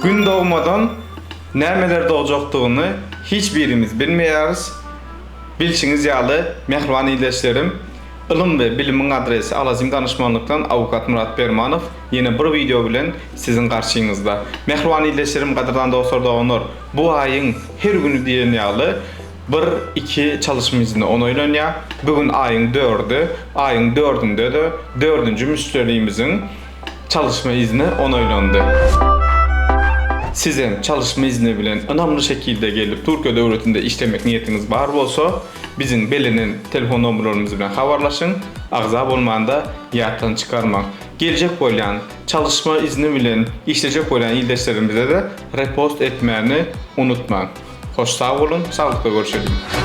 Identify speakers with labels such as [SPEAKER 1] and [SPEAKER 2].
[SPEAKER 1] Gün dogmadan nämeler dogjakdygyny hiç birimiz bilmeýäris. Bilşiňiz ýaly, mähriban ildeşlerim, Ylym we bilimiň adresi Alazim danyşmanlykdan awukat Myrat Permanow ýene bir wideo bilen siziň garşyňyzda. Mähriban ildeşlerim, gadyrdan dostlar, doganlar, bu aýyň her güni diýen ýaly bir, iki çalyşma izni onaýlanýar. Bu gün aýyň dördi, aýyň dördünde-de dördünji müşderimiziň Çalyşma izni onaýlandy. Sizem çalyşma izni bilen ynamly şekilde gelip Türkiýe döwletinde işlemek niýetiňiz bar bolsa, biziň bellenen telefon nomerlerimiz bilen habarlaşyň, agza bolmanda ýatdan çykarmaň. Geljek bolýan, çalyşma izni bilen işlejek bolýan ildeşlerimize-de repost etmäni unutmaň. Hoş sag boluň, saglykda görşeliň.